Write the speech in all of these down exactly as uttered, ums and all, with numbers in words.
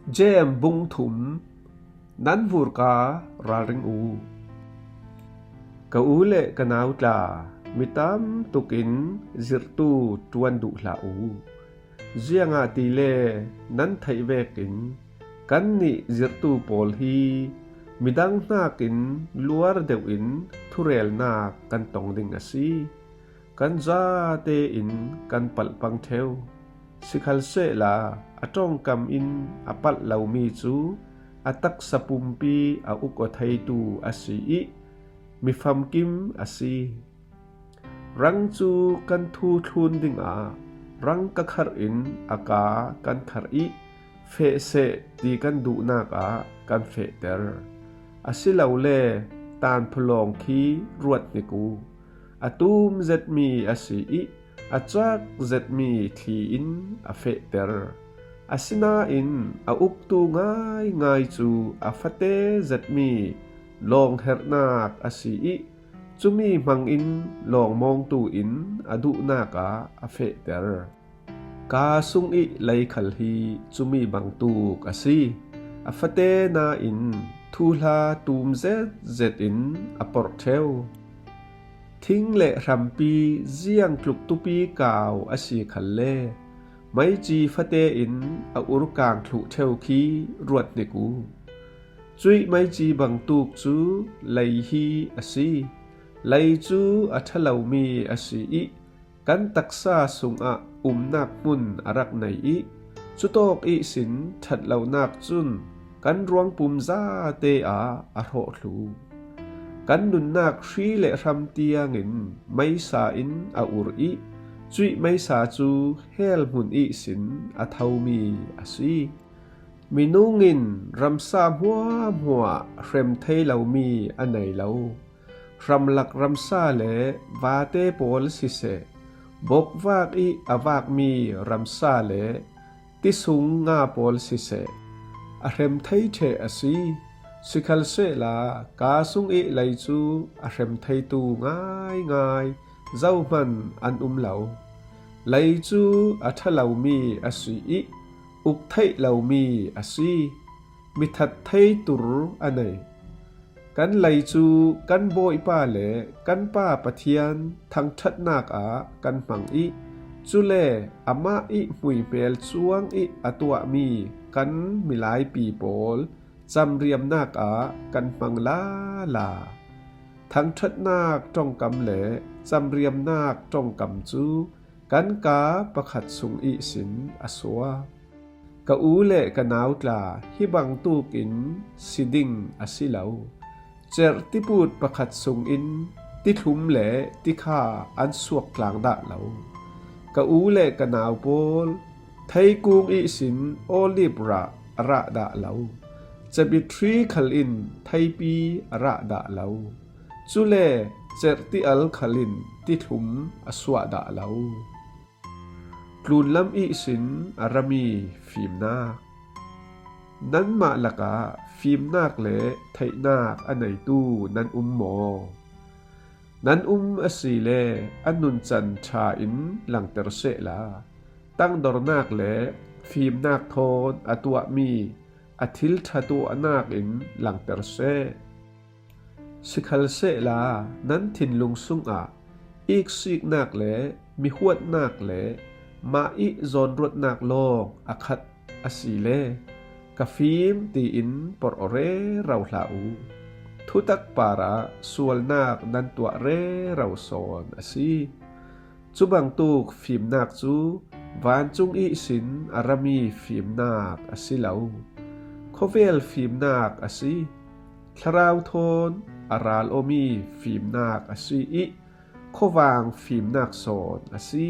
Jem bung thum. Nan vurka ralring u. Ka u le ka nau tla, mi tam tukin zirhtu ṭuan duh hlah u. Ziangahtile nan theih vekin kannih zirhtu pawl hi midang hnakin luar deuhin thurelnak kan tong ding a si. Kan zate in kan palh pang ṭheu. Sikhalsehla a ṭongkam in a palh lomi cu a taksa pumpi a uk aw theitu a si ih mi famkim a si. Rang cu kan thu thlun dingah rang ka kharh in a ka kan kharh ih feh seh ti kan duhnak ah kan fehter. Asilole tanphulawng khi ruat hnik u. A tum zetmi a si ih a cak zetmi thli in a fehter. Asinain a uktu ngaingai cu a fate zetmi lawng herhnak a si ih cumi hmangin lawngmawngtu in a duhnak ah a fehter. Ka sung ih lei khal hi cumi bangtuk a si. A fate nain thuhla tum zetzet in a porh ṭheu. Thing le hrampi ziangtluk tupi kau a si khalle meici fate in a ur kang thluh ṭheu khi ruat hnik u. Cuih meici bangtuk cu lei hi a si. Lei cu a ṭha lomi a si ih kan taksa sungah umnak hmun a rak nei ih cutawk ihsin ṭhat lonak cun kan ruangpum zate ah a hrawh thlu. Kan nunnak hri le hram tiangin meisa in a ur ih cuih meisa cu hell hmun ihsin a thomi a si. Minung in ramsa hmuahhmuah hrem thei lomi a nei lo. Hramlak ramsa le vate pawl siseh, bokvak ih a vakmi ramsa le tisung nga pawl siseh, a hrem thei ṭheh a si. Sikhalsehla ka sung ih lei cu a hrem theitu ngaingai zohman an um lo. Lei cu a ṭha lomi a si ih uk theih lomi a si. Mi that thei tur a nei. Kan lei cu kan Bawipa le kan Pa Pathian thangṭhatnak ah kan hmang ih cule amah ih hmuihmel cuang ih a tuahmi kan milaipi pawl camriamnak ah kan hmang lala. Thangṭhatnak ṭongkam le camriamnak ṭongkam cu kan ka pakhat sung ihsin a suak. Ka u le ka nau tla hi bangtuk in si ding a si lo. Cerh tiput pakhat sungin tithlum le tikha an suak tlang dah lo. Ka u le ka nau pawl theikung ihsin olib rah a rah dah lo. Cabit hri khal in theipi a rah dah lo. Cule cerh ti-al khal in tithlum a suah dah lo. Tlunlam ihsin a rami fimnak. Nanmah lakah fimnak le theihnak a neitu nan um maw? Nan um asile a nuncan ṭha in langter sehla, tangdornak le fimnak thawn a tuahmi a thil ṭha tuahnak in langter seh. Sikhalsehla nan thinlung sungah iksiknak le mihuatnak le mah ih zawnruatnak lawng a khat asile ka fim tiin porh aw rero hlah u. Thutak parah sualnak nan tuah rero sawn a si. Cubangtuk fimnak cu vancung ihsin a rami fimnak a si lo. Khuavel fimnak a si. Thlarau thawn a ral awmi fimnak a si ih khuavang fimnak sawn a si.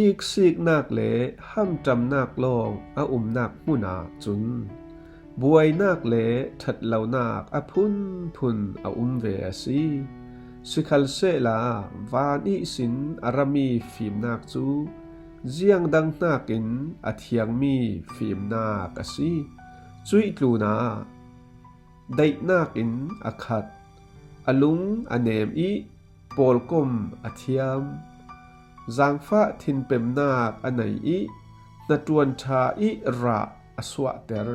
Iksiknak le hamṭamnak lawng a umnak hmunah cun buainak le ṭhatlonak a phunphun a um ve a si. Sikhalsehla van ihsin a rami fimnak cu ziangdang hnakin a thiangmi fimnak a si. Cuih tlunah daihnak in a khat, a lung a nem ih pawlkom a thiam. Zaangfah thinpemnak a nei ih hnaṭuan ṭha ih rah a suahter.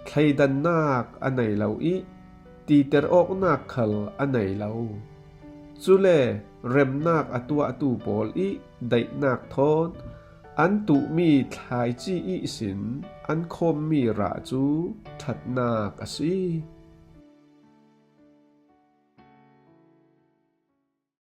Thleidannak a nei lo i titer awknak khal a nei lo. Cule remnak a tuahtu pawl i daihnak thawn an tuhmi thlaici ihsin an khawmmi rah cu ṭhatnak a si.